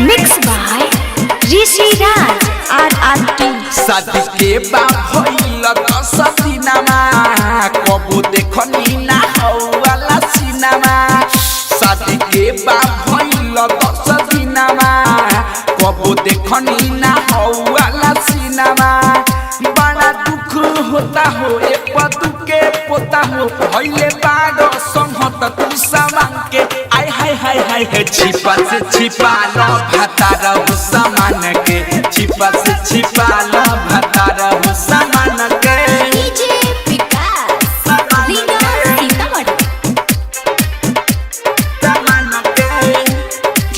Mix by Rishi Raj RRT. शादी के बा भइल दस दिनमा कबो देखनी ना हौवाला सिनेमा। शादी के बा भइल दस दिनमा कबो देखनी ना हौवाला सिनेमा। बड़ा दुख होता हो एक पदु के पोता हो भइले बारो संहत तू सामान के। आय हाय हाय हाय हे छिपा से छिपा लो भातार हो सामान के। छिपा से छिपा लो भातार हो सामान के। DJ Vikas Riga Sitamarhi. सामान के।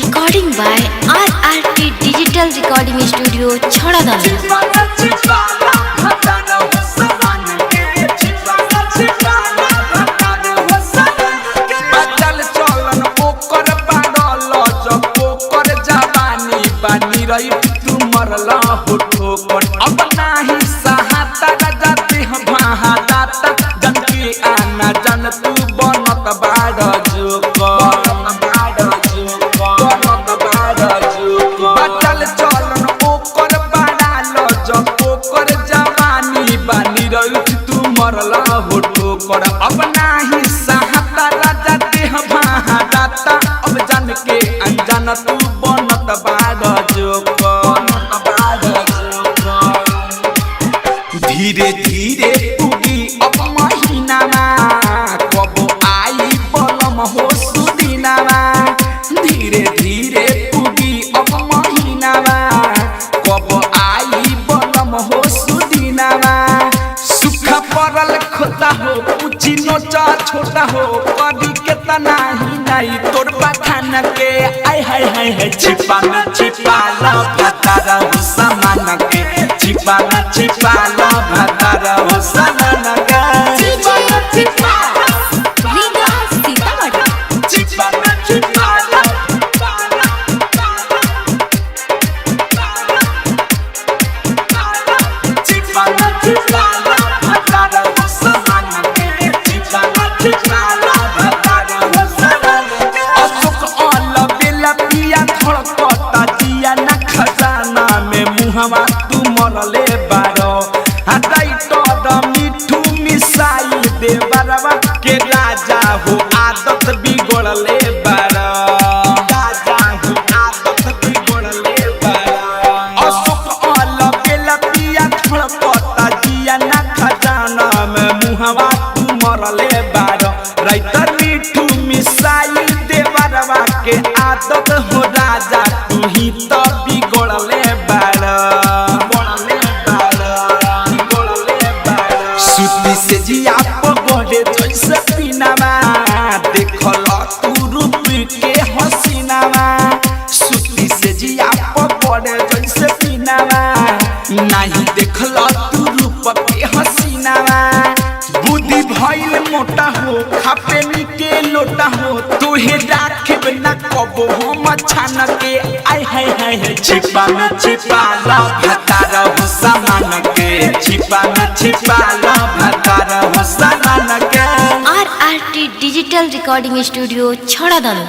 Recording by RRT Digital Recording Studio, Chhoradam. छिपा से छिपा लो भातार हो सामान के। छिपा से छिपा लो भातार हो सामान के। बचल चलन ओकर बारल जब ओकर जवानी बानी रही तू मरला हो ठोकर। अब नाही सहाता जाते हम दाता जन के आना जन तू बनत बाड़ जोकर। बनत बाड़ जोकर। बचल चलन ओकर बारल जब ओकर जवानी बानी रही तू मरला हो ठोकर। अब नाही सहाता राजा देह भादाता अब जान के अनजान तू बनत बाड़ जोकर। धीरे धीरे पुगी अब महीनामा कब आई बलम हो सुदिनामा। धीरे धीरे पुगी अब महीनामा कब आई बलम हो सुदिनामा। सुखा परल खोता हो ऊंची नोचा छोटा हो कभी के तना ही नहीं तोर बखान के। आय हाय हाय हाय छिपा में छिपा लो भातार हो सामान के। छिपा में छिपा लो भातार हो सामान के। DJ Vikas Riga Sitamarhi. छिपा में छिपा लो छिपा में छिपा लो भातार हो सामान के। छिपा में छिपा लो भातार हो सामान के। अशोक अल बेला पिया धड़कता जिया ना खजाना में मुहवा तू मरले बारो। हटाई तो मिठू मिसाइल दे बरवा के राजा हो आदत बिगड़ले बारो। राजा हो आदत बिगड़ले बारो। अशोक अल बेला पिया धड़कता जिया ना खजाना में मुहवा तू मरले बारो। राइटर मिठू मिसाइल देवरवा के आदत हो राजा तू ही तो बिगड़ले बारो। सुती से जिया पगड़े जैसे पीनामा देखल तू रूप के हसीनामा। सुती से जिया पगड़े जैसे पीनामा नहीं देखल तू रूप के हसीनामा। बुद्धि भइल मोटा हो खापे के लोटा हो तुहे राखब ना कबो हम छान के। आय हाय हाय हाय छिपा में छिपा लो भातार हो सामान के। छिपा में छिपा लो भातार हो सामान के। RRT Digital Recording Studio, Chhoradam.